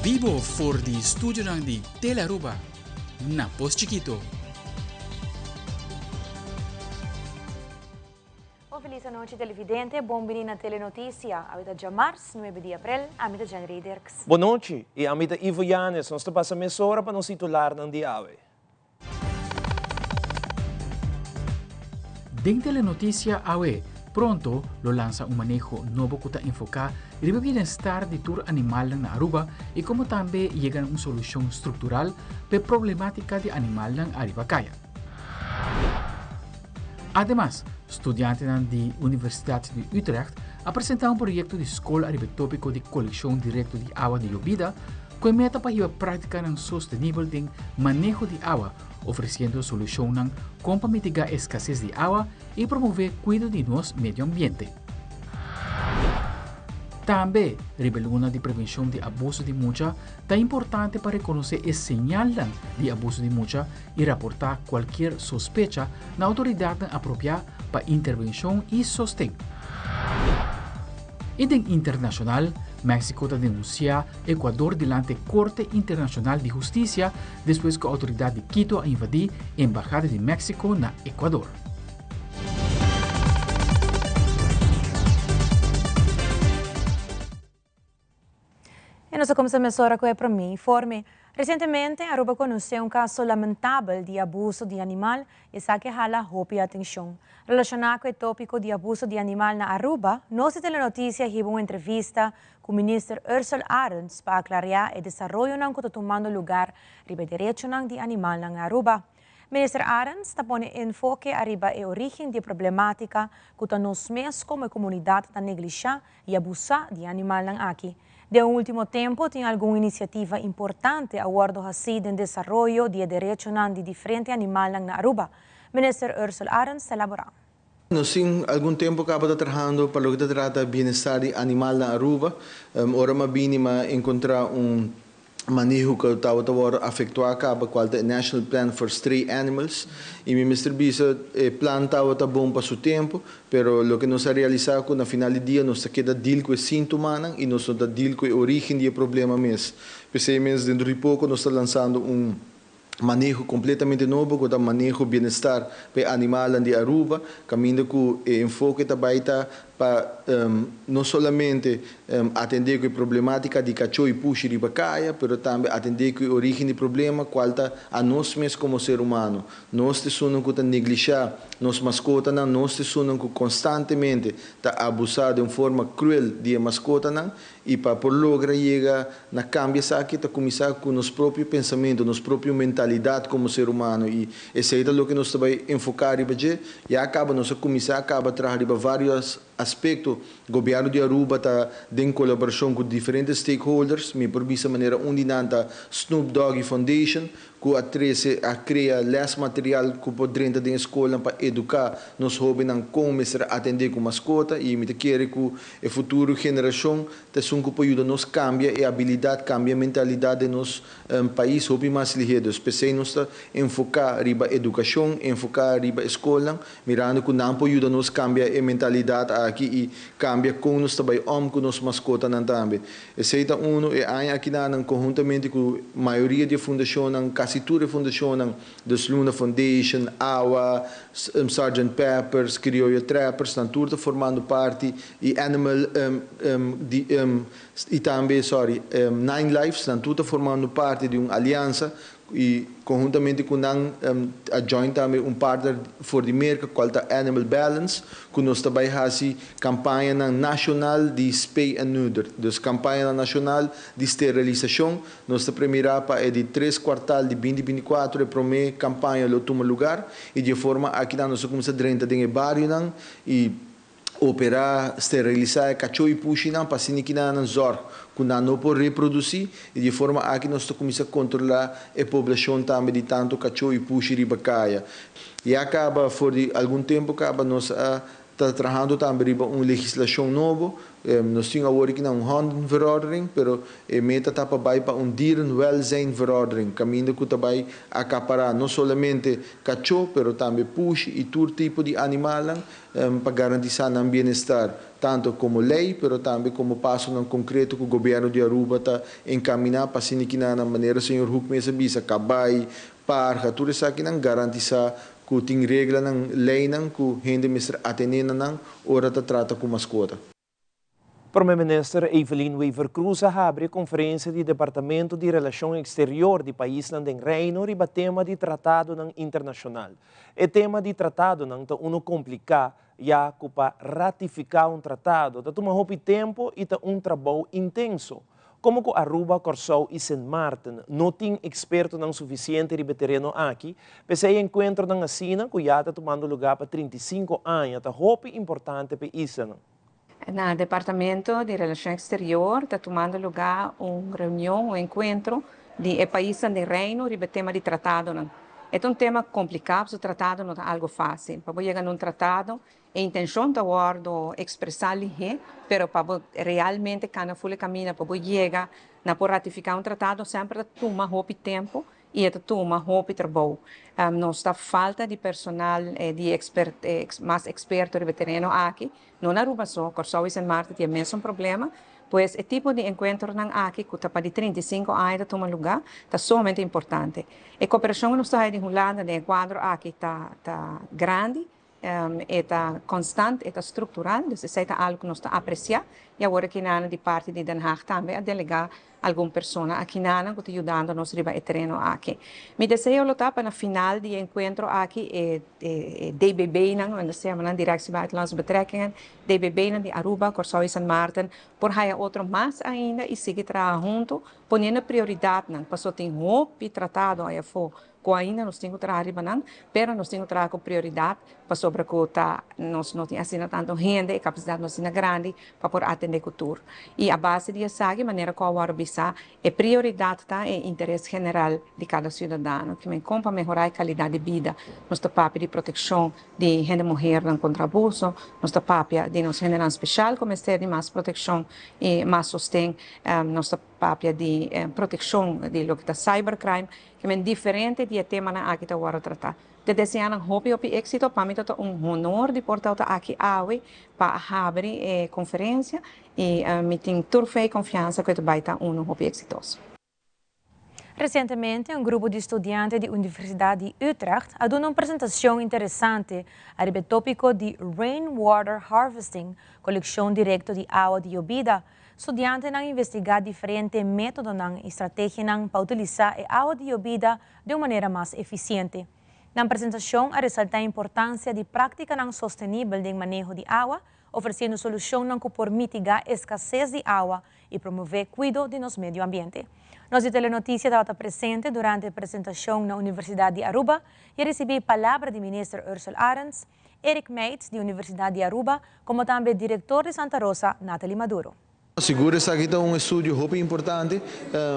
Bibo for di studionan di Telearuba na Pos Chikito. Un feliz anochi televidente, bon bini na Telenoticia. Awe ta djamars, nuebe di april, ami ta Jenry Dirks. Bon nochi, y ami ta Ivo Yanes. Nos ta pasa mesora pa nos titularnan di awe. Den Telenoticia awe, pronto lo lansa un maneho nobo cu ta enfoca riba bienestar di tur animalnan na Aruba y como tambe yega na un solucion structural p'e problematica di animalnan ariba caya. Ademas, studiantenan di Universidad di Utrecht a presenta un proyecto di scol ariba e topico di coleccion directo di awa di yobida cu e meta pa hiba practicanan sostenibel den maneho di awa, ofreciendo solucionnan con pa mitiga escasez di awa y promove cuido di nos medio ambiente. Tambe, riba e luna di prevencion di abuso di mucha, ta importante pa reconoce e señalnan di abuso di mucha y raporta cualkier sospecha na autoridadnan apropia pa intervencion y sosten. Y den internacional, Mexico ta denuncia Ecuador dilante Corte Internacional di Husticia despues cu autoridad di Quito a invadi Embahada di Mexico na Ecuador. E nos a cuminsa mesora cu e prome informe. Recientemente Aruba conoce un caso lamentabel di abuso di animal y esaki a hala hopi atencion. Relaciona cu e topico di abuso di animal na Aruba, nos di Telenoticia hiba un entrevista cu Minister Ursell Arends pa aclarea e desaroyonan cu ta tumando lugar riba e derechonan di animalnan na Aruba. Minister Arends ta pone enfoke ariba e origen di e problematica cu ta nos mes como e comunidad ta neglisha y abusa di e animalnan aki. Den ultimo tempo tin algun iniciativa importante a wordo haci den desaroyo di e derechonan di diferente animalnan na Aruba. Minister Ursell Arends ta elabora. Nos tin algun tempo caba ta trahando pa loke ta trata bienestar di animal na Aruba. Ora m'a bini m'a encontra un maneho cu tabata worde afectua caba cual ta e National Plan for Stray Animals y mi mester bisa e plan tabata bon pa su tempo pero loke nos a realisa cu na final di dia nos ta keda deal cu e sintomanan y nos no ta deal cu e origen di e problema mes. P'esey mes dentro di poco nos ta lansando un maneho completamente nobo cu ta maneho bienestar pa e animalnan di Aruba, caminda cu e enfoke ta bay ta pa no solamente atende cu e problematica di cacho y pushi riba caya, pero tambe atende cu e origen di problema cual ta anos mes como ser humano. Nos ta esunnan cu ta neglisha nos mascotanan, nos ta esunnan cu constantemente ta abusa den un forma cruel di e mascotanan Y pa por logra yega na cambia esaki ta cuminsa cu nos propio pensamento, nos propio mentalidad como ser humano y esey ta loke nos ta bay enfoca riba dje. Ya caba nos a cuminsa caba traha riba varios aspecto. Gobierno di Aruba ta den colaboracion cu diferente stakeholders, mi por bisa manera un di nan ta Snoop Doggy Foundation cu a trece, a crea les material cu por drenta den e scolnan pa educa nos hobennan con mester atende cu mascota y mi ta kere cu e futuro generacion ta esun cu por yuda nos cambia e habilidad, cambia e mentalidad den nos pais hopi mas lihe. Dus p'esey nos ta enfoca riba educacion, enfoca riba e scolnan, mirando cu nan por yuda nos cambia e mentalidad aki y cambia con nos ta bay om cu nos mascotanan tambe. Esey ta uno, e aña akinanan conhuntamente cu mayoria di e fundacionnan, casi tur e fundacionnan, dus Luna Foundation, awa, Sergeant Peppers, Crioyo Trappers, nan tur ta formando parti y Animal di y tambe sorry Nine Lives, nan tur ta formando parti di un aliansa y conhuntamente cu nan a join tambe un partner for di Merca cual ta Animal Balance cu nos ta bay haci campañanan nacional di spay and neuter, dus campañanan nacional di sterilisacion. Nos ta premira pa e di tres cuartal di binti binti cuatro e prome campaña lo tuma lugar y di e forma akinan nos a cuminsa drenta den e barionan y Operá, sterilisá e kachó i pushinan pa asina kina nan zòrg ku nan no por reprodusí i di e forma aki nos ta kuminsá kontrolá e poblashon tambe di tantu kachó i pushi riba kaya. Ya kaba for di algun tempu kaba nos a Ta trahando tambe riba un legislacion nobo. Nos tin awor aki un hondenverordening, pero e meta ta pa bay pa un dierenwelzijnverordening, caminda cu ta bay acapara no solamente cacho, pero tambe pushi y tur tipo di animal pa garantisa nan bienestar, tanto como ley, pero tambe como paso concreto cu gobierno di Aruba ta encamina pa asina cu na manera señor Hoek mes a bisa, cabay, parha, tur esaki nan garantisa cu tin regla nan ley nan cu hende mester atene nan ora ta trata cu mascota. Prome Minister Evelyn Wever-Croes a habri conferencia di Departamento di Relacion Exterior di Paisnan den Reino riba tema di tratado internacional. E tema di tratado ta uno complica, ya cu pa ratifica un tratado ta tuma hopi tempo y ta un trabou intenso. Como cu Aruba, Corsou y Sint Maarten no tin experto nan suficiente riba e tereno aki, p'esey encuentro nan asina, cu ya ta tumando luga pa 35 aña, ta hopi importante pa esey. Na Departamento di Relacion Exterior ta tumando luga un reunion, un encuentro di paisnan di Reino riba tema di tratado. E un tema complica, e tratado no ta algo facil. Pa yega na un tratado, e intencion ta wordo expresa, pero pa realmente cana full caminda pa yega na por ratifica un tratado semper ta tuma hopi tempo y ta tuma hopi trabou. Nos ta falta di personal di expert, mas experto riba tereno aki, no na Aruba so, Corsou y Sint Maarten tin e mesun problema, pues e tipo di encuentro nan aki, cu ta pa di 35 aña tuma luga, ta sumamente importante. E cooperacion cu nos ta di Hulanda, den cuadro aki ta grandi, ta constante, ta structural, dus esey ta algo cu nos ta aprecia. Y awor aki na di parti di Den Haag tambe a delega algun persona aki na cu ta yudando nos riba e tereno aki. Mi deseo lo ta pa na final di encuentro aki e DBB nan, unda se yama Directie Buitenlandse Betrekkingen, DBB nan di Aruba, Corsou y Sint Maarten, por haya otro mas ainda y sigui traha hunto, poniendo prioridad nan, paso tin hopi tratado ey afo cu ainda nos tin cu traha nan, pero nos tin cu traha cu prioridad, pasobra cu ta nos no tin asina tanto hende y capacidad no asina grandi pa por atende cu tur. Y a base di esaki, manera cu awor bisa, e prioridad ta e interes general di cada ciudadano, kiermen con pa mehora e calidad di bida, nos ta papia di proteccion di hende muher contra abuso, nos ta papia di nos hende special cu mester di mas proteccion y mas sosten, nos ta papia di proteccion di loke ta cybercrime, kiermen diferente di tema nan aki ta wordo trata. Ta desea nan hopi hopi exito. Pa mi ta un honor di por ta aki awe pa habri e conferencia y mi tin tur fe y confiansa cu e ta bay ta un hopi exitoso. Recientemente, un grupo di studiante di Universidad di Utrecht a duna un presentacion interesante riba e topico di Rainwater Harvesting, coleccion directo di awa di yobida. Studiantenan a investiga diferente metodo y strategia pa utilisa e awa di yobida di un manera mas eficiente. Na presentacion, a resalta e importancia di practica sostenibel di maneho di awa, ofreciendo solucion cu por mitiga escases di awa y promove cuido di nos medio ambiente. Nos di Telenoticia tabata presente durante e presentacion na Universidad di Aruba y a ricibi palabra di Minister Ursell Arends, Eric Meits, di Universidad di Aruba, como tambe director di Santa Rosa, Nathalie Maduro. Sigur, esaki ta un estudio hopi importante,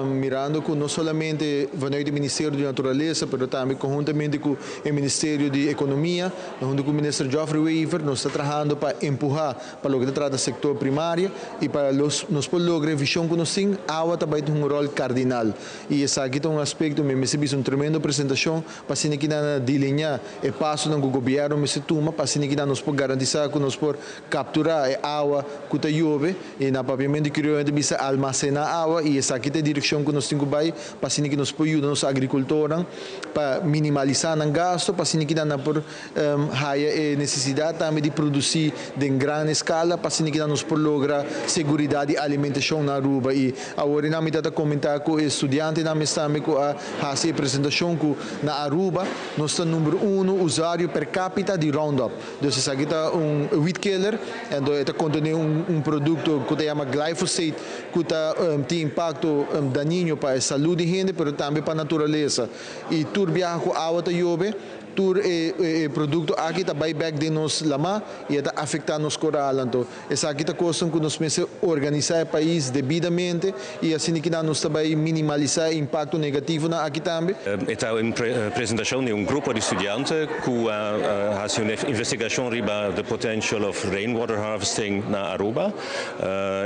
mirando cu no solamente vanuit e Ministerio di Naturalesa, pero tambe conhuntamente cu e Ministerio di Economia, hunto cu Minister Geoffrey Wever, nos ta trahando pa empuha pa loke ta trata sector primario y pa nos por logra e vision cu nos tin, awa tambe tin un rol cardinal. Y esaki ta un aspecto, mi mester un tremendo presentacion, pa asina cu nan delinea e paso cu gobierno mester tuma, pa asina cu nos por garantisa cu nos por captura e awa cu ta yobe, y na papiamento crioyo ta bisa almacena awa, y esaki ta e direccion cu nos tin cu bay, pa asina cu nos por yuda nos agricultornan pa minimalisa nan gasto, pa asina cu nan por haya e necesidad tambe di produci den gran escala, pa asina cu nos por logra seguridad di alimentacion na Aruba. Y awor mi ta comenta cu e studiantenan tambe cu a haci e presentacion cu na Aruba nos ta number 1 usuario per capita di Roundup. Dus esaki ta un weed killer, anto e ta contene un producto cu ta yama glyphosate, cu tin impacto dañino pa e salud di hende, pero tambe pa naturalesa. Y tur biaha cu awa ta yobe, Tur e produkto aki ta bai bèk den nos lamá i e ta afektá nos koral. Anto esaki ta kosnan ku nos mester organisá e pais debidamente i asina kinan nos ta bai minimalisá e impakto negativonan aki tambe. E ta un presentashon di un grupo di studiante ku a hasi un investigashon riba the potential of rainwater harvesting na Aruba.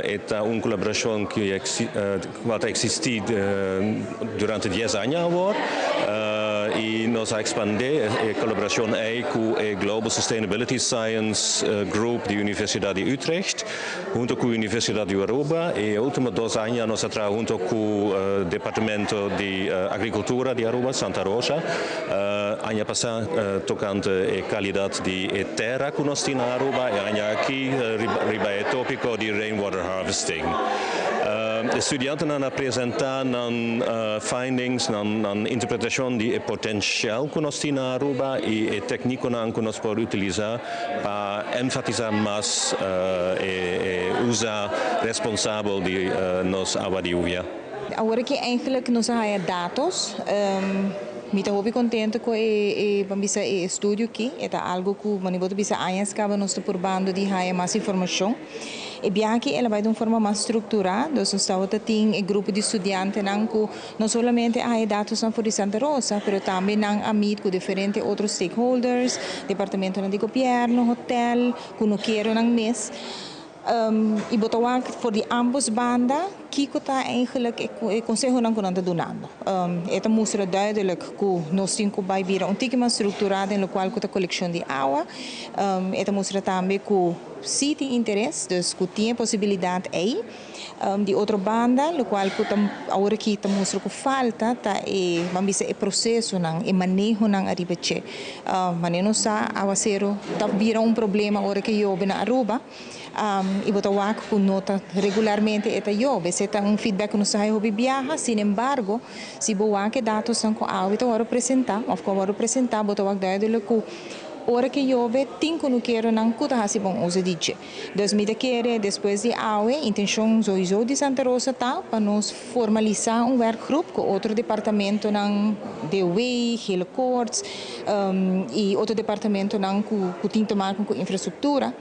E ta un kolaborashon ku ta eksistí durante dies aña awor i nos a ekspandé e kolaborashon ei ku e Global Sustainability Science Group di Universidat di Utrecht hunto ku Universidat di Aruba i e ultimo dos aña nos a traha hunto ku Departamento di Agrikultura di Aruba, Santa Rosa, aña pasá tokante e kalidat di e tera ku nos tin na Aruba i aña aki riba e tópiko di rainwater harvesting. E studiantenan a presentá nan findings, nan interpretashon di e potensial ku nos tin na Aruba i e teknikonan ku nos por utilisá pa enfatisá mas e usa responsabel di nos awa di yuvia. Awor aki eigenlijk nos a haya datos. Mi ta hopi contento cu e e ban bisa e estudio aki. E ta algo cu mane bo ta bisa añas caba nos ta purbando di haya mas informacion. E biaha aki el a bay den un forma mas structura, dus nos tabata tin e grupo di studiantenan cu no solamente a haya datosnan for di Santa Rosa, pero tambe nan a meet cu diferente otro stakeholders, departamentonan di gobierno, hotel, cunukeronan mes. Y bo ta wak for di ambos banda kico ta eigenlijk e consehonan cu nan ta dunando. E ta mustra duidelijk cu nos tin cu bay bira un tiki mas structura den locual cu ta coleccion di awa. E ta mustra tambe cu si tin interes, dus cu tin e posibilidad ey. Di otro banda, locual cu ta awor aki ta mustra cu falta ta e, ban bisa e procesonan, e manehonan ariba dje. Manera nos sa, awacero ta bira un problema ora cu yobe na Aruba y bo ta wak cu no ta regularmente e ta yobe. Esey ta un feedback cu nos ta haya hopi biaha. Sin embargo, si bo wak e datosnan cu awe ta worde presenta of cu a worde presenta, bo ta wak duidelijk cu ora cu yobe tin cunukeronan cu ta haci bon uso di dje. Dus mi ta kere despues di awe, intencion sowiso di Santa Rosa ta pa nos formalisa un werkgroep cu otro departamentonan, DOW, Gele Koorts, y otro departamentonan cu tin te maken cu infrastructura.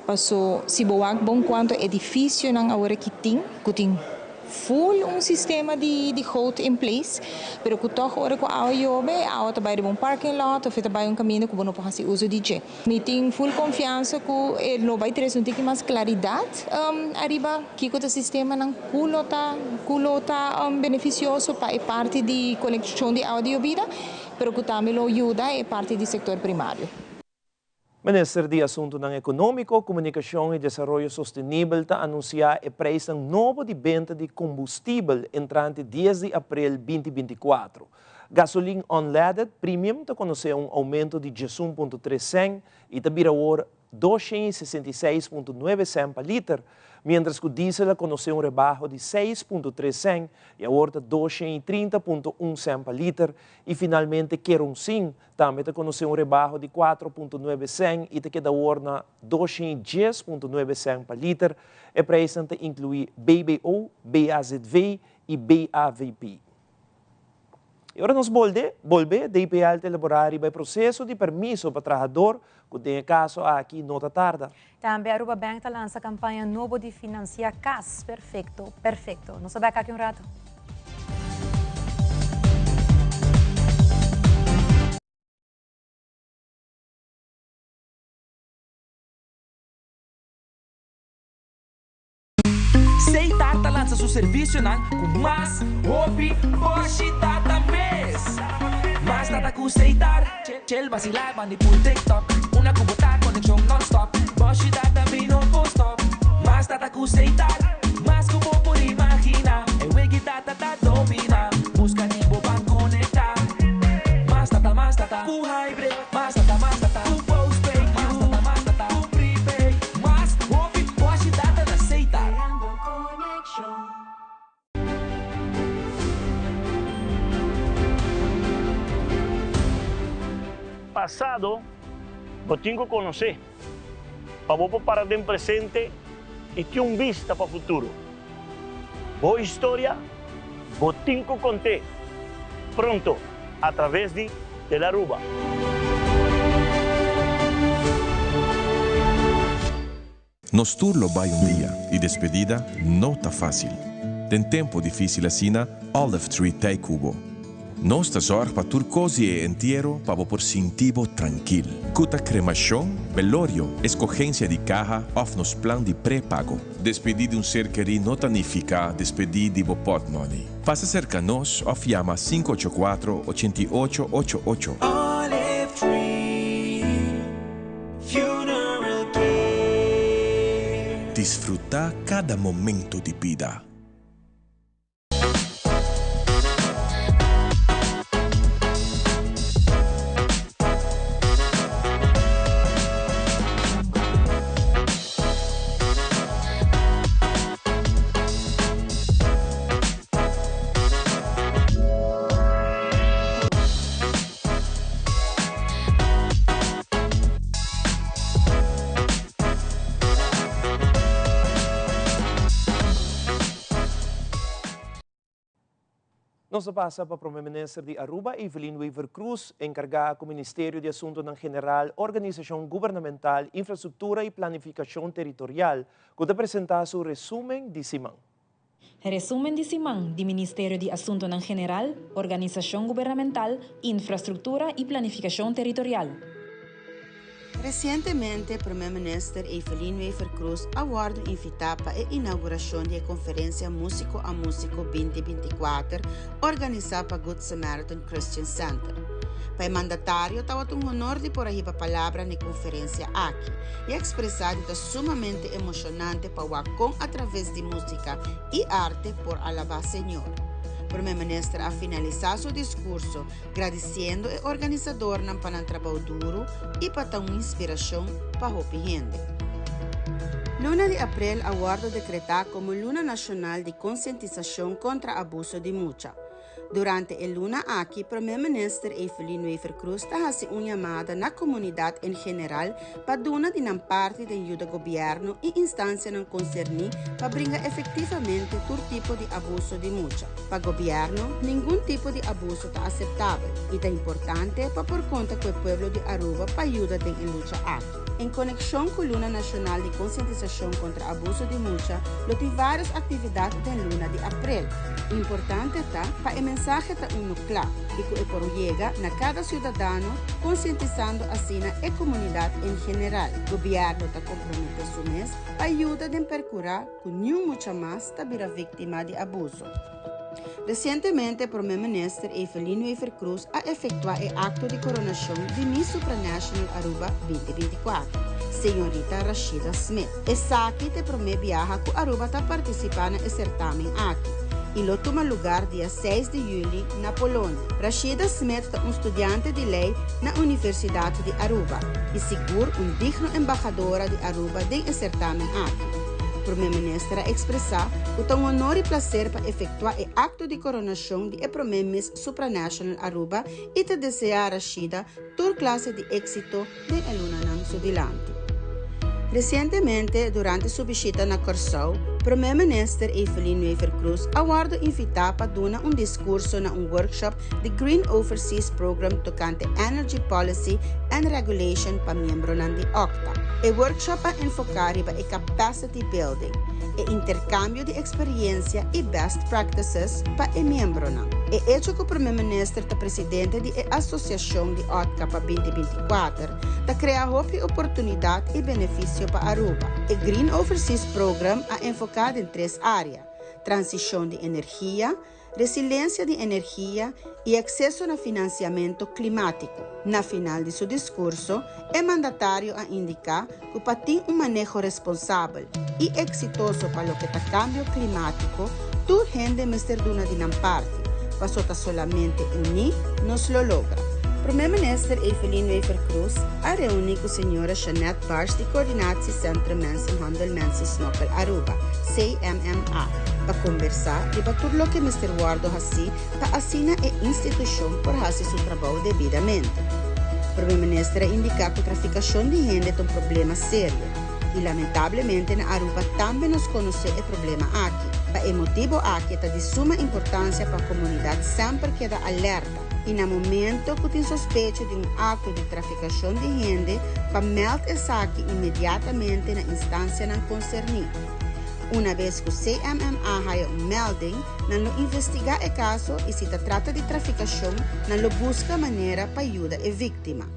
Paso si bo wak bon cuanto edificionan awor aki tin, cu tin Full un sistema di di goot in place, pero ku tòg ora ku awa yobe, e awa ta bai riba un parking lot òf e ta bai un kaminda ku bo no por hasi uso di dje. Mi tin full konfiansa ku e lo bai trese un tiki mas klaridat ariba kiko ta sistemanan ku lo ta ku lo ta benefisioso pa e parti di kolekshon di awa di yobida, pero ku tambe lo yuda e parti di sektor primario. Minister di Asuntunan Ekonómiko, Komunikashon i Desaroyo Sostenibel ta anunsiá e preisnan nobo di benta di kombustibel entrante dies di aprel binti 24. Gasolin unleaded premium ta konosé un oumento di 11.3 sèn i ta bira awor 266.9 sèn pa liter, miéntras ku diesel a konosé un rebaho di 6.3 sèn i awor ta 230.1 sèn pa liter i finalmente keronsin Tambe ta konosé un rebaho di 4.9 sèn i ta keda awor na 210.9 sèn pa liter. E preisnan ta inkluí BBO, BAZV i BAVP. I ora nos bolde, bolbe, DPL ta elaborá riba e proseso di permiso pa trahador ku den e kaso aki no ta tarda. Tambe Aruba Bank ta lansa kampaña nobo di finansia kas perfecto perfecto. Nos ta bek aki un rato. Seitar ta lansa su servisionan ku mas hopi bòshi data mes. Mas data ku Seitar, Chel basilá bandi pul TikTok. Una ku bo ta konekshon nònstòp, bòshi data mi no por stòp. Mas data ku Seitar, mas ku bo por imaginá. E wegi data ta dominá, buska di bo ban konektá. Mas data, mas data ku Hybrid, mas data, mas data ku postpaid, mas data, mas data ku prepaid. Mas hopi bòshi data na Seitar. Pasado bo tin ku konosé pa bo por para den presente i tin un bista pa futuro. Bo historia bo tin ku kont'é pronto atraves di. Telearuba. Nos tur lo bai un dia y despedida no ta facil. Den tempo dificil asina, Olive Tree t'ey cu bo. Nos ta zorg pa tur cos di e entiero pa bo por sinti bo trankil. Cu ta cremacion, belorio, escogencia di caha of nos plan di pre-pago. Despedi di un ser kerí no ta nifica despedi di bo potmoney. Pasa cerca nos of yama 584 88 88. Olive Tree Funeral Care. Disfruta cada momento di bida. Nos a pasa pa Prome Minister di Aruba, Evelyn Wever-Croes, encarga cu Ministerio di Asuntonan General, Organisacion Gubernamental, Infrastructura y Planificacion Territorial, cu ta presenta su resumen di siman. Resumen di siman di Ministerio di Asuntonan General, Organisacion Gubernamental, Infrastructura y Planificacion Territorial. Recientemente Prome Minister Evelyn Wever-Croes a wordo invita pa e inauguracion di e conferencia Musico a Musico 2024 organisa pa Good Samaritan Christian Center. Pa e mandatario tawata un honor di por a hiba palabra na e conferencia aki y a expresa di ta sumamente emocionante pa wak con a traves di musica y arte por alaba Señor. Prome Minister a finalisa su discurso gradiciendo e organisadornan pa nan trabou duro y pa ta un inspiracion pa hopi hende. Luna di april a wordo decreta como Luna Nacional di Concientisacion contra Abuso di Mucha. Durante e luna aki Prome Minister Evelyn Wever-Croes ta haci un yamada na comunidad en general pa duna di nan parti den yuda gobierno y instancianan concerni pa bringa efectivamente tur tipo di abuso di mucha. Pa gobierno, ningun tipo di abuso ta aceptabel y ta importante pa por conta cu e pueblo di Aruba pa yuda den e lucha aki. En conexion cu Luna Nacional di Concientisacion contra Abuso di Mucha lo tin varios actividad den luna di april. Importante ta pa e mensahe ta uno cla y cu e por yega na cada ciudadano concientisando asina e comunidad en general. Gobierno ta compromete su mes pa yuda den percura cu niun mucha mas ta bira victima di abuso. Recientemente Prome Minister Evelyn Wever-Croes a efectua e acto di coronacion di Miss Supranational Aruba 2024, señorita Rashida Smith. Esaki ta e prome biaha cu Aruba ta participa na e certamen aki y lo tuma lugar dia seis di juli na Polonia. Rashida Smith ta un studiante di ley na Universidad di Aruba y sigur un digno embahadora di Aruba den e certamen aki. Prome Minister a expresa cu ta un honor y placer pa efectua e acto di coronacion di e prome Miss Supranational Aruba y ta desea Rashida tur clase di exito den e lunanan su dilanti. Recientemente, durante su bishita na Corsou, Prome Minister Evelyn Wever-Croes a wordo invita pa duna un discurso na un workshop di Green Overseas Program tocante Energy Policy and Regulation pa miembronan di OCTA. E workshop a enfoca riba e capacity building, e intercambio di experiencia y best practices pa e miembronan. E hecho cu Prome Minister ta presidente di e asociacion di OCTA pa 2024 ta crea hopi oportunidad y beneficio pa Aruba. E Green Overseas Program a enfoca den tres area, transicion di energia, resilencia di energia y acceso na financiamento climatico. Na final di su discurso, e mandatario a indica cu pa tin un maneho responsabel y exitoso pa loke ta cambio climatico, tur hende mester duna di nan parti, paso ta solamente uni nos lo logra. Prome Minister Evelyn Wever-Croes a reuni cu señora Jeanette Bars di Coördinatie Centrum Mensenhandel Mensensmokkel Aruba, CMMA, pa kombersá riba tur loke mester wòrdu hasí pa asina e institushon por hasi su trabou debidamente. Prome Minister a indiká ku trafikashon di hende ta un problema serio i lamentablemente na Aruba tambe nos konosé e problema aki. Pa e motibu aki ta di suma importansia pa komunidat semper keda alerta. I na momento ku tin sospecho di un akto di trafikashon di hende pa mèld esaki inmediatamente na instansianan konserní. Unabes ku CMMA haya un mèlding, nan lo investigá e kaso i si ta trata di trafikashon nan lo buska manera pa yuda e víktima.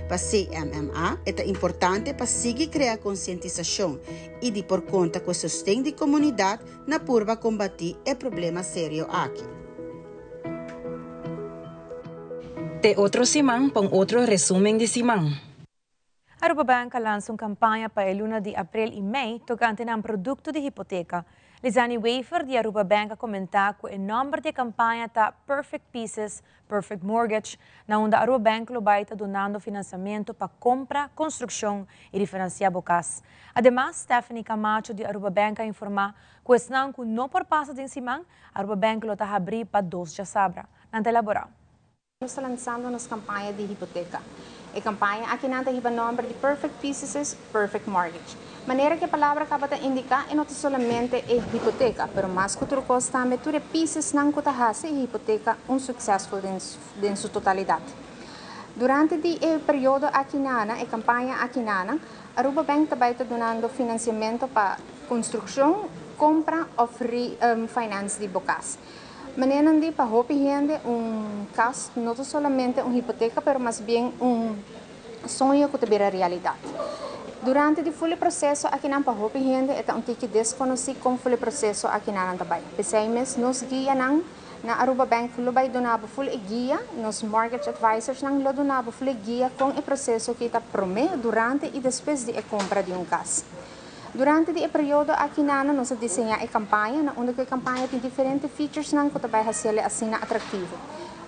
Pa CMMA e ta importante pa sigui krea konsientisashon i di por konta ku e sosten di komunidat na purba kombatí e problema serio aki. Te otro siman pa un otro resumen di siman. Aruba Bank a lansa un campaña pa e luna di april y mei tocante nan producto di hipoteca. Lizani Wever di Aruba Bank a comenta cu e nomber di e campaña ta Perfect Pieces, Perfect Mortgage, na unda Aruba Bank lo bay ta dunando financiamento pa compra, construccion y refinancia bo cas. Ademas, Stephanie Camacho di Aruba Bank a informa cu esnan cu no por pasa den siman, Aruba Bank lo ta habri pa dos djasabra. Nan ta elabora. Nos ta lansando nos campaña di hipoteca. E campaña aki nan ta hiba nomber di Perfect Pieces, Perfect Mortgage. Manera cu e palabra caba ta indica, e no ta solamente e hipoteca, pero mas cu tur cos tambe tur e piecesnan cu ta haci e hipoteca un succesful den su totalidad. Durante di e periodo aki nana, e campaña aki nana, Aruba Bank ta bay ta dunando financiamento pa construccion, compra of refinance di bo cas. Maneran di pa hopi hende un cas no ta solamente un hipoteca pero mas bien un soño cu ta bira realidad. Durante di full e proceso akinan pa hopi hende e ta un tiki desconoci con full e proceso akinanan ta bay. P'esey mes nos guianan na Aruba Bank lo bay duna bo full e guia, nos mortgage advisorsnan lo duna bo full e guia con e proceso ki ta prome, durante y despues di e compra di un cas. Durante di e periodo aki nana nos a diseña e campaña, na unda cu e campaña tin diferente featuresnan cu ta bay haciele asina atractivo.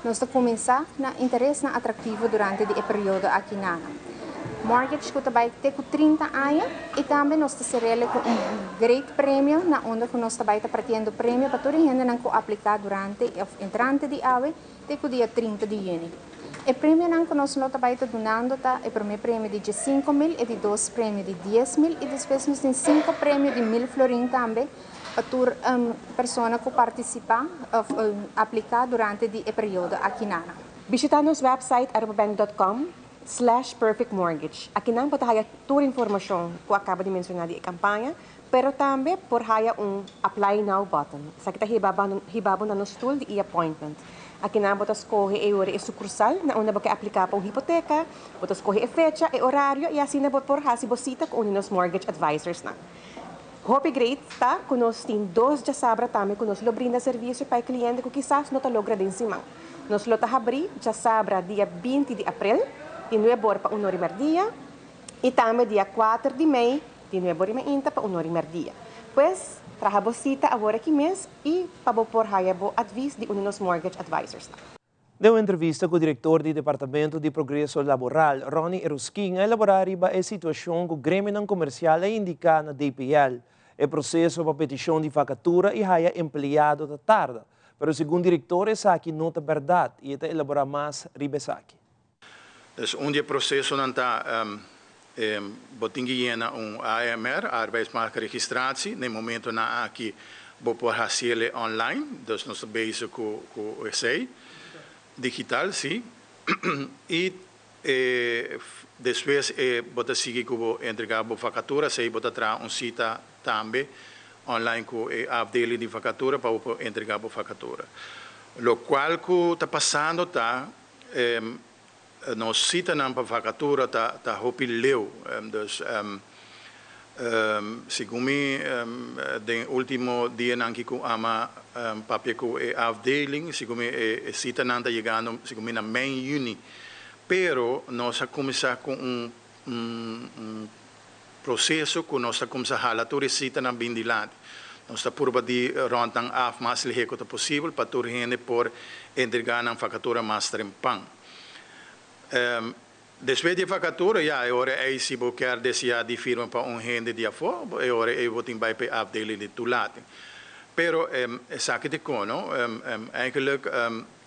Nos ta cuminsa na interesnan atractivo durante di e periodo aki nana. Mortgage cu ta bay te cu 30 aña y tambe nos ta cerele cu un great premio na unda cu nos ta bay ta partiendo premio pa tur e hendenan cu aplica durante of entrante di awe te cu dia 30 di juni. E premionan cu nos lo ta bay ta dunando ta e prome premio di 15.000, e di dos premio di 10.000 y despues nos tin cinco premio di 1.000 florin tambe pa tur persona cu participa of aplica durante di e periodo aki nana. Bishita nos website arubabank.com/perfectmortgage. Akinan bo ta haya tur informacion cu a caba di menciona di e campaña, pero tambe por haya un Apply Now button. Esaki ta hiba bo na nos tool di e-appointment. Akinan bo ta scoge e ora e sucursal na unda bo ke aplica pa un hipoteca, bo ta scoge e fecha, e horario y asina bo por haci bo cita cu un di nos mortgage advisors nan. Hopi great ta cu nos tin dos djasabra tambe cu nos lo brinda servicio pa e cliente cu kisas no ta logra den siman. Nos lo ta habri djasabra dia 20 di april, di 9 or pa 1 or merdia, y tambe dia 4 di mei, di 9 or mainta pa 1 or merdia. Pues, traha bo cita awor aki mes y pa bo por haya bo advies di un di nos mortgage advisors. Den un entrevista cu e director di Departamento di Progreso Laboral, Ronnie Eruskin, a elabora riba e situacion cu gremionan comercial a indica na DPL. E proceso pa peticion di vacatura y haya empleado ta tarda. Pero segun director esaki no ta berdad y e ta elabora mas riba esaki. Dus un di e procesonan ta bo tin cu yena un AMR, arbeidsmarktregistratie. Na momentonan aki bo por haci'e online, dus nos ta bezig cu esey. Digital, si. Y despues bo ta sigui cu bo entrega bo vacatura, esey bo ta traha un cita tambe online cu e afdeling di vacatura pa bo entrega bo vacatura. Locual cu ta pasando ta nos citanan pa vacatura ta hopi leu. Dus segun mi den ultimo dianan cu ami a papia cu e afdeling, segun mi e citanan ta yegando segun mi na mei juni. Pero nos a cuminsa cu un proceso cu nos a cuminsa hala tur e citanan bin dilanti. Nos ta purba di rond nan af mas lihe cu ta posibel pa tur hende por entrega nan vacatura mas trempan. Despues di vacatura, ja, e ora ey si bo kier desea di firma pa un hende di afo, e ora ey bo tin bay pa afdeling di toelating. Pero esaki ta con, eigenlijk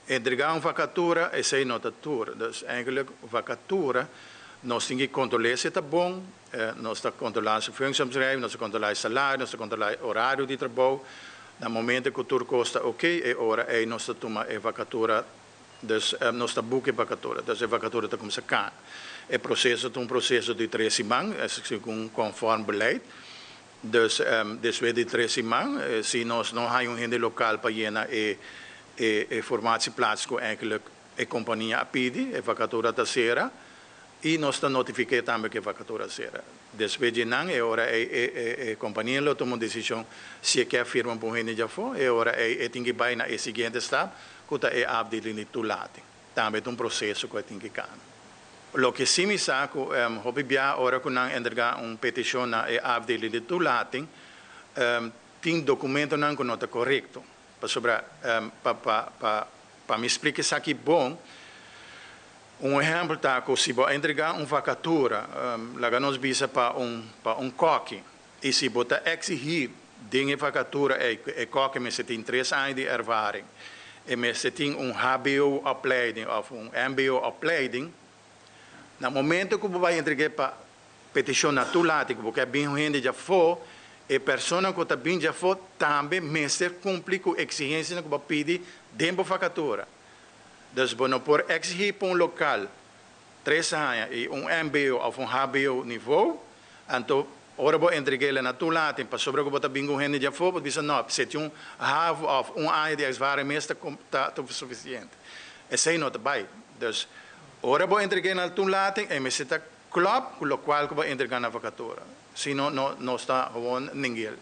entrega un vacatura, esey no ta tur. Dus eigenlijk vacatura, nos tin cu controla si ta bon, nos ta controla e functieomschrijving, nos ta controla e salario, nos ta controla e horario di trabou. Na momento cu tur cos ta ok, e ora ey nos ta tuma e vacatura. Dus nos ta boek e vakatura. Dus e vakatura ta kuminsá kana. E proseso ta un proseso di tres siman, segun konform beleid. Dus despues di tres siman, si nos no haña un hende lokal pa yena e e formatieplaats ku eigenlijk e kompania a pidi, e vakatura ta sera i nos ta notifik'é tambe ku e vakatura a sera. Despues di nan, e ora ei e e kompania lo tuma un desishon si e ke firma pa un hende djafó, e ora ei e tin ki bai na e siguiente stap ku ta e afdeling di toelating. Tambe ta un proseso ku e tin ki kana. Loke si mi sa ku hopi bia ora ku nan entrega un petishon na e afdeling di toelating, tin dokumentonan ku no ta korekto. Pasobra pa pa pa pa mi splika esaki bon, un ehèmpel ta ku si bo a entregá un vakatura, laga nos bisa pa un pa un kòki, i si bo ta eksigí den e vakatura ei ku e kòki mester tin tres aña di ervaring, e mester tin un hbo-opleiding òf un mbo-opleiding, na momento ku bo bai entreg'é pa Petishon na tur lati ku bo ke bin un hende djafó, e persona ku ta bin djafó tambe mester kumpli ku eksigensianan ku bo a pidi den bo vakatura. Dus bo no por eksigí pa un lokal tres aña i un mbo òf un hbo nivou, anto ora bo entreg'é na tur lati pasobra ku bo ta bin ku un hende djafó bo ta bisa no, si tin un havo òf un aña di ervaring mes ta ta sufisiente. Esei no ta bai. Dus ora bo entreg'é na tur lati e mester ta Klòp ku lokual ku bo entrega na vakatura, si no no nos ta gewoon ningel.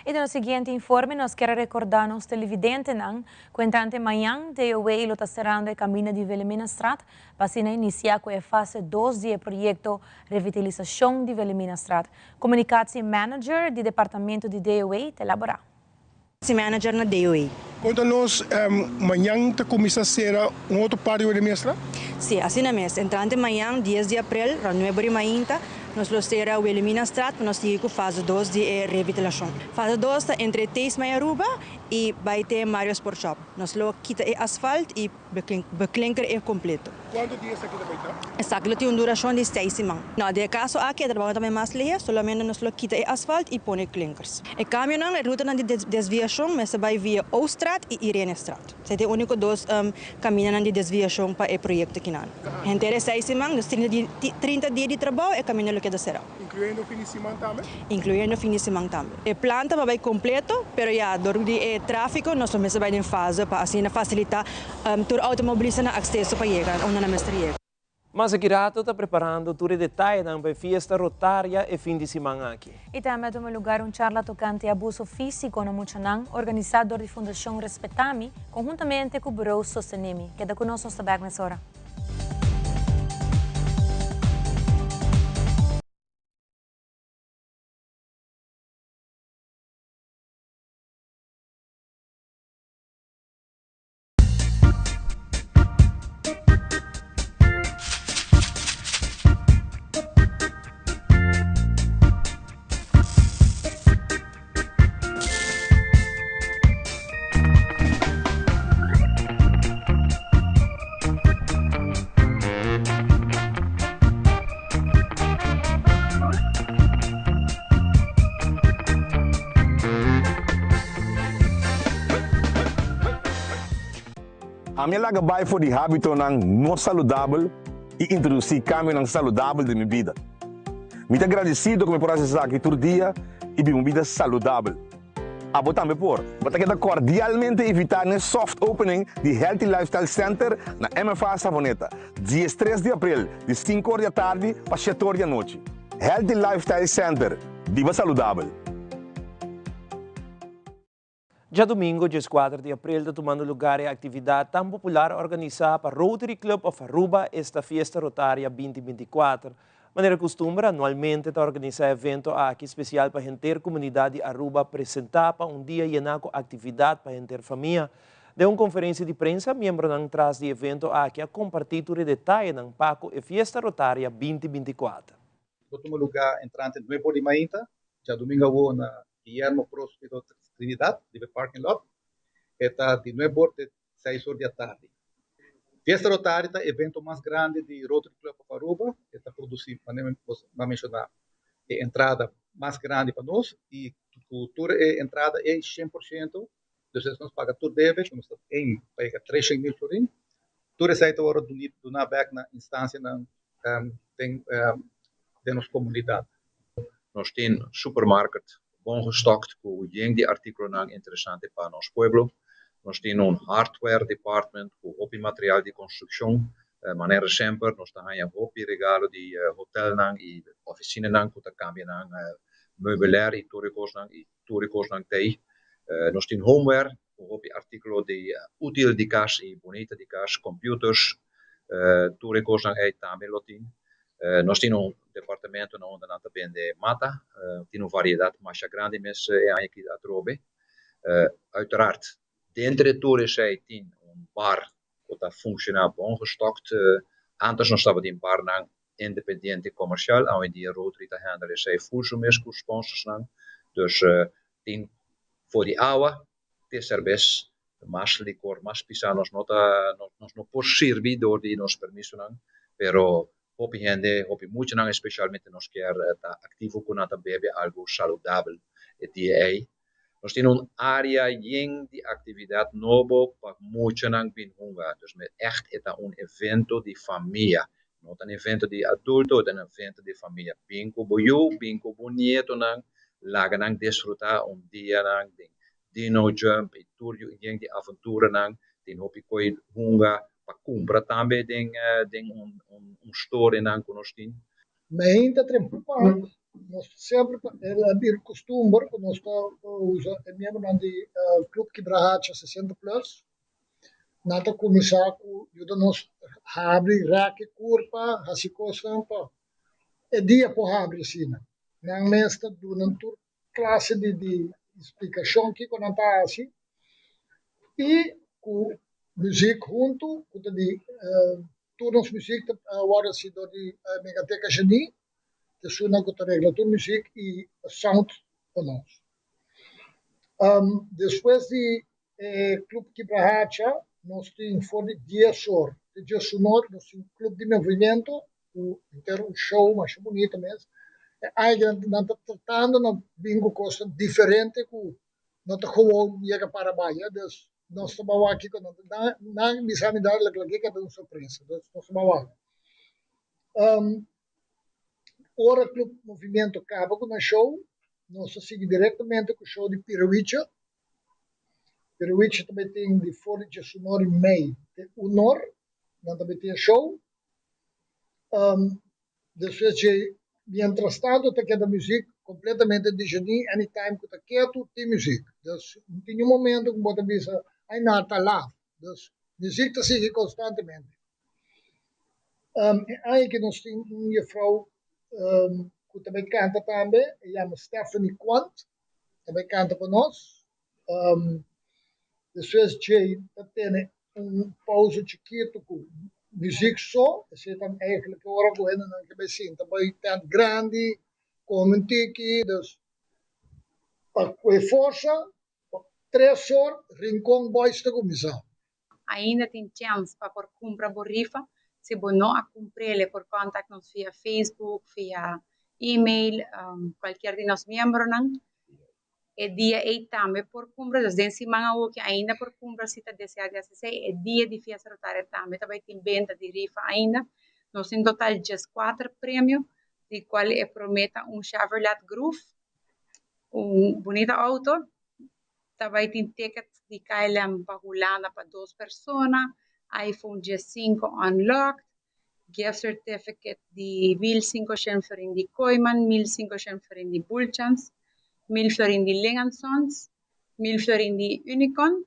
I den nos siguiente informe nos kier a rekordá nos televidentenan ku entrante mañan DOW lo ta serando e kaminda di Wilhelminastraat pa asina inisiá ku e fase dos di e proyekto revitalisashon di Wilhelminastraat. Komunikatie manager di departamento di DOW ta elaborá. Si manager na DOE. Konta nos, mañan ta kuminsá sera un otro par di ora di mestra? Si, asina mes. Entrante mañan, dies di aprel, rònt nuebe ora di mainta, nos lo sera Wilhelminastraat pa nos sigui ku fase dos di e revitalashon. Fase dos ta entre Theesmai Aruba i bai te Mario Sport Shop. Nos lo kita e asfalt i Beklinker e kompleto. Kuantu dia esaki ta bai ta? Esaki lo tin un durashon di seis siman. No, den e kaso aki e trabou no ta bai mas lihé, solamente nos lo kita e asfalt i pone klinkers. E kambionan, e rutanan di desviashon mester bai via Ooststraat i Irenestraat. Esei ta e úniko dos kamindanan di desviashon pa e proyekto kinan. Henter e seis siman, dus trinta dia di trabou, e kaminda lo keda será. Incluyendo fin di siman tambe? Incluyendo fin di siman tambe. E plan ta pa bay completo, pero ya door di e trafico nos lo mester bay den fase pa asina facilita tur automobilistanan acceso pa yega unda nan mester yega. Mas aki rato ta preparando tur e detayenan pa e fiesta Rotaria e fin di siman aki. I tambe a tuma lugar un charla tocante abuso fisico na muchanan, organisa dor di Fundacion Respetami, conhuntamente cu Bureau Sostenemi. Keda cu nos, nos ta bek mesora. Ami a laga bai for di hábitonan no saludabel i introdusí kambionan saludabel den mi bida. Mi ta gradisido ku mi por hasi esaki tur dia i biba un bida saludabel. Abo tambe por. Bo ta keda kordialmente invitá n'e soft opening di Healthy Lifestyle Center na MFA Savoneta, diestres di aprel, di sinku or di atardi pa shete or di anochi. Healthy Lifestyle Center, biba saludabel! Djadumingo dieskuater di aprel ta tumando lugar e aktividat tan popular organisá pa Rotary Club of Aruba, esta Fiesta Rotaria binti 24. Manera kustumber anualmente ta organisá e evento aki spesial pa henter komunidat di Aruba presentá pa un dia yená ku aktividat pa henter famia. Den un konferensia di prensa miembronan tras di evento aki a kompartí tur e detayenan pa ku e Fiesta Rotaria binti 24. Lo tuma lugá entrante nuebe or di mainta, djadumingu awor na Guillermo Prospero Trinidad, riba e parking lot. E ta di nuebe or te seis or di atardi. Fiesta Rotary ta evento mas grandi di Rotary Club of Aruba. E ta produci, manera mi a menciona, e entrada mas grandi pa nos y cu tur e entrada ey 100%, dus nos paga tur debe, cu nos ta aim pa yega 300.000 florin. Tur esei ta wòrdu duná bèk na instansianan den den nos komunidat. Nos tin supermarket bon gestokt ku yen di artíkulonan interesante pa nos pueblo. Nos tin un hardware department ku hopi material di konstrukshon. Manera semper nos ta haña hopi regalo di hotelnan i ofisinanan ku ta kambia nan meubilair i tur e kosnan i tur e kosnan t'ei. Nos tin homeware ku hopi artíkulo di útil di kas i bunita di kas, computers, tur e kosnan ei tambe lo tin. Nos tin un departamento na unda nan ta bende mata, tin un variedat masha grandi mes e aña aki atrobe. Uiteraard denter e tur esei tin un bar ku ta funshoná bon gestokt. Antes nos tabatin barnan independiente komersial, awendia Rotary ta handle esei ful su mes ku sponsorsnan. Dus tin for di awa te serbes, mas likor, mas pisá nos no ta nos no por sirbi dor di nos permisonan, pero hopi hende, hopi muchanan especialmente nos kier ta activo cu nan ta bebe algo saludabel e dia ey. Nos tin un area yen di actividad nobo pa muchanan bin hunga, dus met echt e ta un evento di famia, no ta un evento di adulto, e ta un evento di famia. Bin cu bo yu, bin cu bo nietonan, laga nan disfruta un dianan den dino jump y tur yen di aventuranan, tin hopi coy hunga pa cumpra tambe den den un un storenan cu nos tin. Mainta trempan nos semper ta el a bira costumber cu nos ta usa e miembronan di Club Kibrahacha 60 Plus. Nan ta cuminsa cu yuda nos habri raki curpa, haci cosnan pa e dia por habri asina. Nan mes ta duna tur clase di di splicacion kico nan ta haci y cu muziek hunto cu ta di tur nos muziek ta worde haci door di Megateca Genie ta esunnan cu ta regla tur muziek y sound pa nos. Despues di e Club Kibrahacha nos tin for di dies or te diesunor nos tin Club di Movimiento ku henter un show masha bunita mes. E aña nan ta tratando na bin ku kosnan diferente ku no ta gewoon yega para baya. Dus nos ta bai wak kiko nan ta nan bisa mi dadelijk loke ta un sorpresa. Dus nos ta bai wak. Ora Club Movimiento kaba ku nan show nos ta sigui direktamente ku show di Pirowicha. Pirowicha ta bai tin di for di diesunor i mei te unor nan ta bai tin e show. Despues dje mientras tanto ta keda muziek completamente di genie anytime ku ta ketu tin muziek. Dus no tin niun momento ku bo ta bisa ay nan ta laf. Dus muziek ta sigui constantemente. E aña aki nos tin un jefrouw ku ta bai kanta tambe, e yama Stephanie Quant, ta bai kanta pa nos. Despues dje ta tene un pausa chikitu ku muziek so, esei ta eigenlijk e ora ku hendenan ke bai sinta bai tent grandi, kome un tiki, dus pa ku e forsa tres or Rincon Boys ta kuminsá. Ainda tin chèns pa por kumpra bo rifa. Si bo no a kumpr'el e por kòntak nos via Facebook, via email, kualkier di nos miembronan. E dia ei tambe por kumpra, dus den siman awoki ainda por kumpra si ta deseá di hasi esei. E dia di Fiesta Rotaria tambe ta bai tin benta di rifa ainda. Nos tin total dieskuater premio, di kual e promé ta un Chevrolet Groove, un bunita outo. Ta bai tin ticket di KLM pa Hulanda pa dos persona, iPhone diessinko unlocked, gift certificate di 1500 florin di Kooyman, 1500 florin di Bulchans, 1000 florin di Ling and Sons, 1000 florin di Unicon,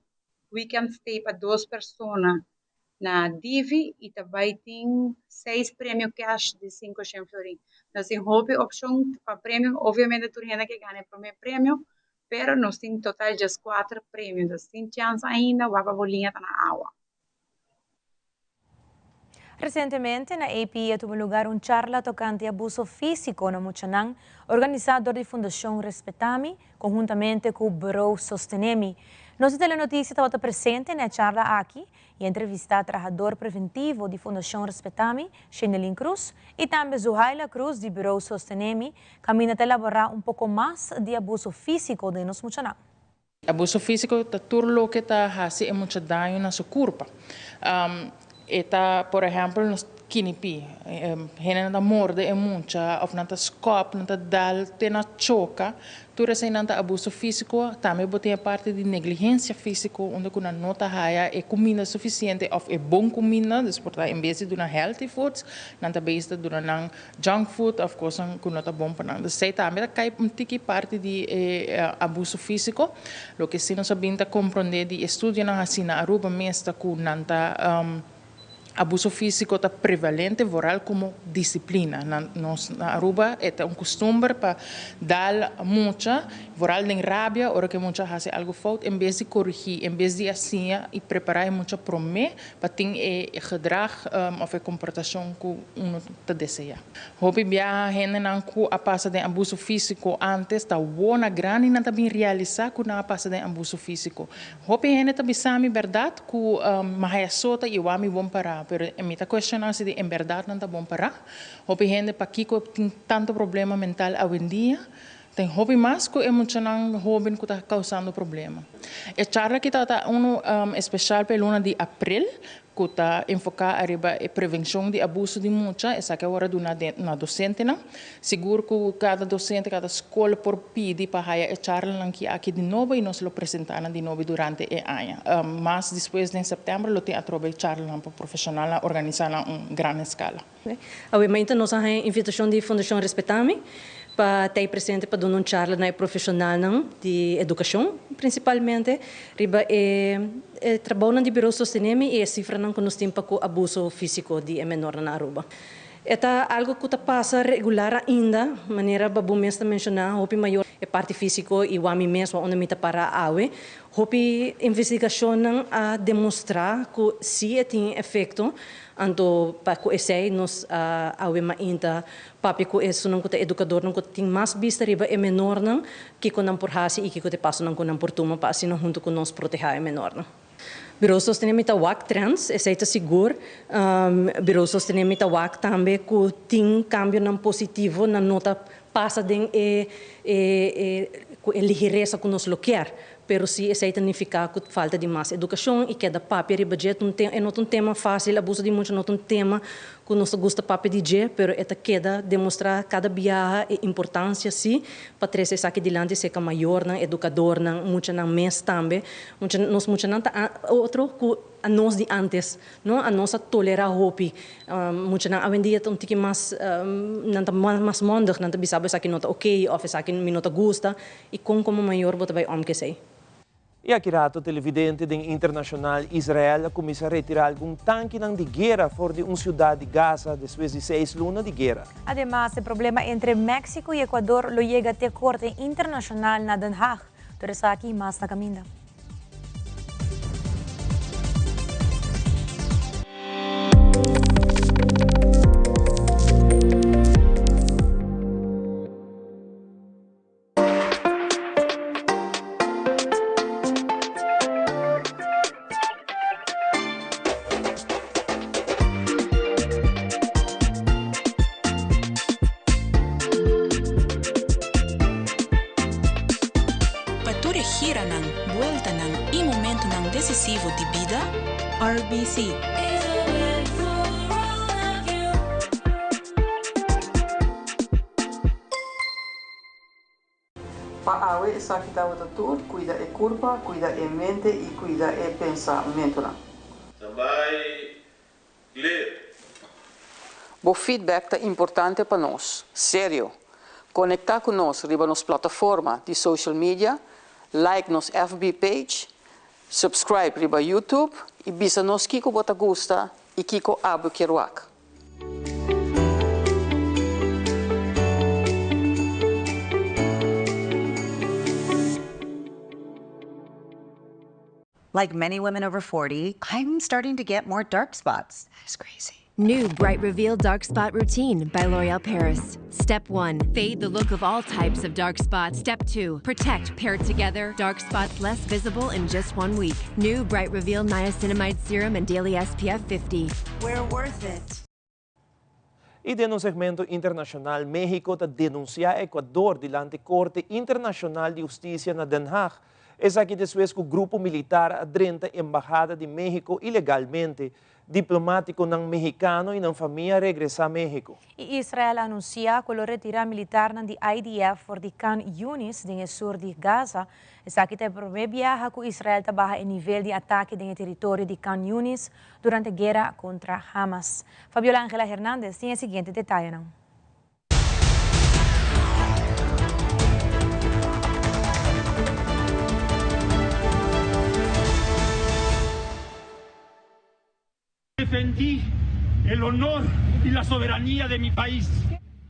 weekend stay pa dos persona na Divi y ta bay tin seis premio cash di 500 florin. Nos tin hopi opcion pa premio, obviamente tur hende ke gana e prome premio, pero nos tin total 14 premio, dus tin chance ainda, wak pa bo liña ta na awa. Recientemente na API a tuma lugar un charla tocante abuso fisico na muchanan, organisa door di Fundacion Respetami, conhuntamente cu Bureau Sostenemi. Nos Telenoticia tabata presente na e charla aki y a entrevista trahador preventivo di Fundacion Respetami, Shenelyn Cruz, y tambe Zuhaila Cruz di Bureau Sostenemi, caminda ta elabora un poco mas di abuso fisico den nos muchanan. Abuso físiko ta tur loke ta hasi e mucha daño na su kurpa. E ta, por ehèmpel, nos kinipí. Hendenan ta morde e mucha òf nan ta skòp, nan ta dal te na choka. Tur eseinan ta abuso físiko. Tambe bo tin e parti di negligensia físiko unda ku nan no ta haya e kuminda sufisiente òf e bon kuminda. Dus por ta en bes di duna healthy foods, nan ta bezig ta duna nan junk food òf kosnan ku no ta bon pa nan. Dus esei tambe ta kai un tiki parti di e abuso físiko. Loke si nos a bin ta komprondé di estudionan hasí na Aruba mes ta ku nan ta Abuso físiko ta prevalente vooral komo disiplina. Na nos na Aruba e ta un kustumber pa dal mucha, vooral den rabia ora ku e mucha hasi algu fout, en bes di korigí, en bes di a siña i prepará e mucha promé pa tin e gedrag òf e komportashon ku uno ta deseá. Hopi biaha hendenan ku a pasa den abuso físiko ántes ta wou na grandi nan ta bin realisá ku nan a pasa den abuso físiko. Hopi hende ta bisa mi bèrdat ku mi haya sota i wak mi bon pará, pero mi ta kuestioná si di en bèrdat nan ta bon pará. Hopi hende pakiko tin tantu problema mental awendia? Tin hopi mas ku e muchanan hóben ku ta kousando problema. E charla aki tabata unu espeshal pa e luna di aprel, ku ta enfoká ariba e prevenshon di abuso di mucha, esaki a wòrdu duna na dosentenan. Sigur ku kada dosente, kada skol por pidi pa haya e charlanan ki aki di nobo i nos lo presentá nan di nobo durante e aña. Mas despues den sèptèmber lo tin atrobe charlanan pa profeshonalnan organisá na un gran eskala. Awe mainta nos a haña invitashon di Fundashon Respetami pa ta ei presente pa duna un charla na e profeshonalnan di edukashon prinsipalmente riba e trabounan di Birou Sostenemi i e sifranan ku nos tin pa ku abuso físiko di e menornan na Aruba. E ta algu ku ta pasa regular ainda, manera Babu mes ta menshoná, hopi mayor e parti físiko i wak mi mes wak unda mi ta para awe. Hopi investigashonnan a demostrá ku si e tin efekto, Anto pa ku esei nos a awe mainta papia ku esunnan ku ta edukadornan ku tin mas bista riba e menornan, kiko nan por hasi i kiko ta e pasonan ku nan por tuma pa asina huntu ku nos protehá e menornan. Birou Sostené Mi ta wak trends, esei ta sigur. Birou Sostené Mi ta wak tambe ku tin kambionan positivo, nan no ta pasa den e ku e ligeresa ku nos lo kier. Pero si esei ta nifiká ku falta di mas edukashon i keda papia riba dje, ta un tema, e no ta un tema fásil, abuso di mucha no ta un tema ku nos ta gusta papia di dje, pero e ta keda demostrá kada biaha e importansia sí pa trese esaki dilanti serka mayornan, edukadornan, muchanan mes tambe. Mucha, nos muchanan ta otro ku anos di ántes. No, anos a tolerá hopi. Muchanan awendia ta un tiki mas, nan ta mas mondig, nan ta bisa bo esaki no ta okey òf esaki mi no ta gusta. I kon komo mayor bo ta bai om ku esei? I aki rato televidente den internashonal Israel a kuminsá retirá algun tankinan di guera for di un siudat di Gaza despues di seis luna di guera. Ademas, e problema entre Mexico i Ecuador lo yega te Korte Internashonal na Den Haag. Tur esaki i mas na kaminda. Pa tur e giranan, bueltanan i momentunan desisivo di bida, RBC. Pa awe esaki tabata tur, kuida e kurpa, kuida e mente i kuida e pensamentunan. Tambay clear. Bo feedback ta importante pa nos. Serio! Konektá ku nos riba nos plataforma di social media, like nos FB page, subscribe riba YouTube i bisa nos kiko bo ta gusta i kiko abo kier wak. Like many women over 40, I'm starting to get more dark spots. That is crazy. New Bright Reveal Dark Spot Routine by L'Oreal Paris. Step 1 Fade the look of all types of dark spots. Step 2 Protect paired together, dark spots less visible in just one week. New Bright Reveal Niacinamide Serum and Daily SPF 50. We're worth it. I den un segmento internashonal Mexico ta denunsiá Ecuador dilanti Korte Internashonal di Hustisia na Den Haag. Esaki despues ku grupo militar a drenta embahada di Mexico ilegalmente. Diplomátikonan mehikano i nan famia a regresá México. I Israel a anunsiá ku lo retirá militarnan di IDF for di Khan Yunis den e sur di Gaza. Esaki ta e promé biaha ku Israel ta baha e nivel di atake den e teritorio di Khan Yunis durante guera kontra Hamas. Fabiola Angela Hernandez tin e siguiente detayenan. Defendí el honor y la soberanía de mi país.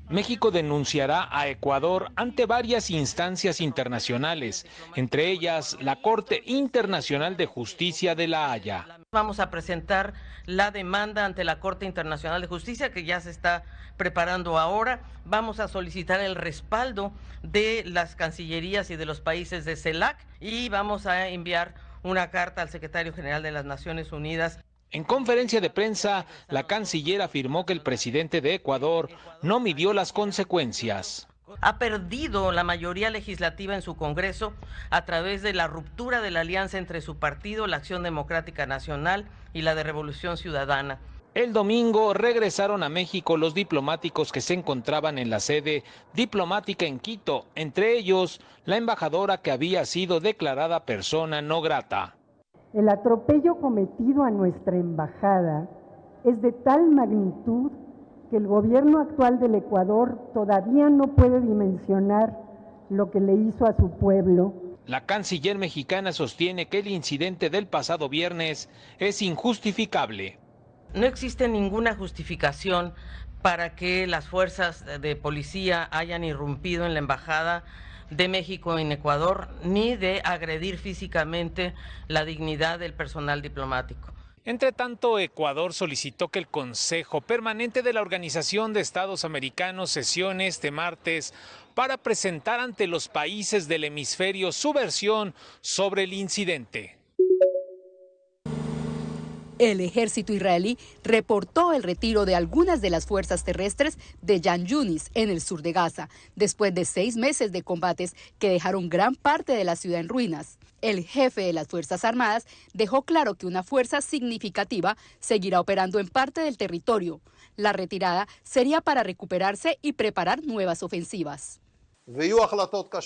México denunciará a Ecuador ante varias instancias internacionales, entre ellas la Corte Internacional de Justicia de La Haya. Vamos a presentar la demanda ante la Corte Internacional de Justicia, que ya se está preparando ahora. Vamos a solicitar el respaldo de las cancillerías y de los países de CELAC y vamos a enviar una carta al secretario general de las Naciones Unidas. En conferencia de prensa, la canciller afirmó que el presidente de Ecuador no midió las consecuencias. Ha perdido la mayoría legislativa en su Congreso a través de la ruptura de la alianza entre su partido, la Acción Democrática Nacional, y la de Revolución Ciudadana. El domingo regresaron a México los diplomáticos que se encontraban en la sede diplomática en Quito, entre ellos la embajadora que había sido declarada persona no grata. El atropello cometido a nuestra embajada es de tal magnitud que el gobierno actual del Ecuador todavía no puede dimensionar lo que le hizo a su pueblo. La canciller mexicana sostiene que el incidente del pasado viernes es injustificable. No existe ninguna justificación para que las fuerzas de policía hayan irrumpido en la embajada de México en Ecuador, ni de agredir físicamente la dignidad del personal diplomático. Entre tanto, Ecuador solicitó que el Consejo Permanente de la Organización de Estados Americanos sesione este martes para presentar ante los países del hemisferio su versión sobre el incidente. El ejército israelí reportó el retiro de algunas de las fuerzas terrestres de Jan Yunis en el sur de Gaza, después de seis meses de combates que dejaron gran parte de la ciudad en ruinas. El jefe de las Fuerzas Armadas dejó claro que una fuerza significativa seguirá operando en parte del territorio. La retirada sería para recuperarse y preparar nuevas ofensivas.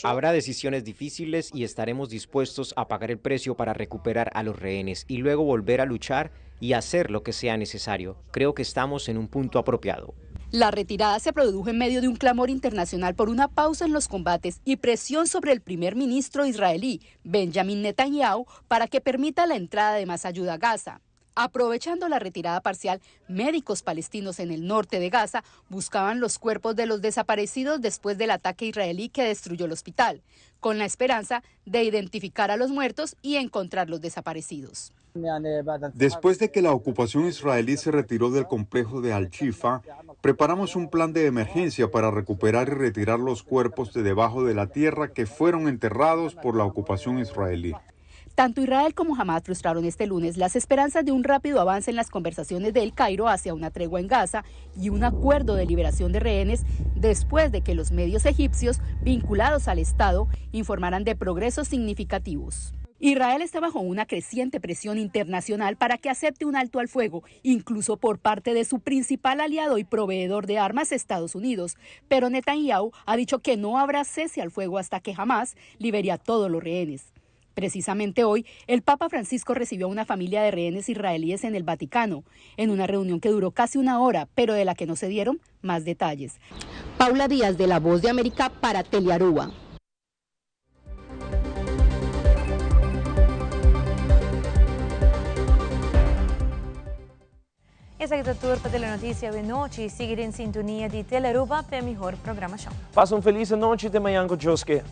Habrá decisiones difíciles y estaremos dispuestos a pagar el precio para recuperar a los rehenes y luego volver a luchar y hacer lo que sea necesario. Creo que estamos en un punto apropiado. La retirada se produjo en medio de un clamor internacional por una pausa en los combates y presión sobre el primer ministro israelí, Benjamin Netanyahu, para que permita la entrada de más ayuda a Gaza. Aprovechando la retirada parcial, médicos palestinos en el norte de Gaza buscaban los cuerpos de los desaparecidos después del ataque israelí que destruyó el hospital, con la esperanza de identificar a los muertos y encontrar los desaparecidos. Después de que la ocupación israelí se retiró del complejo de Al-Shifa, preparamos un plan de emergencia para recuperar y retirar los cuerpos de debajo de la tierra que fueron enterrados por la ocupación israelí. Tanto Israel como Hamas frustraron este lunes las esperanzas de un rápido avance en las conversaciones de El Cairo hacia una tregua en Gaza y un acuerdo de liberación de rehenes después de que los medios egipcios vinculados al Estado informaran de progresos significativos. Israel está bajo una creciente presión internacional para que acepte un alto al fuego, incluso por parte de su principal aliado y proveedor de armas, Estados Unidos. Pero Netanyahu ha dicho que no habrá cese al fuego hasta que Hamas libere a todos los rehenes. Precisamente hoy, el Papa Francisco recibió a una familia de rehenes israelíes en el Vaticano, en una reunión que duró casi una hora, pero de la que no se dieron más detalles. Paula Díaz de La Voz de América para Telearuba. Esaki ta tur pa Telenoticia awe nochi. Sigui den sintonia di Telearuba pa e mihor programacion. Pasa un feliz anochi te mañan cu Dios ke.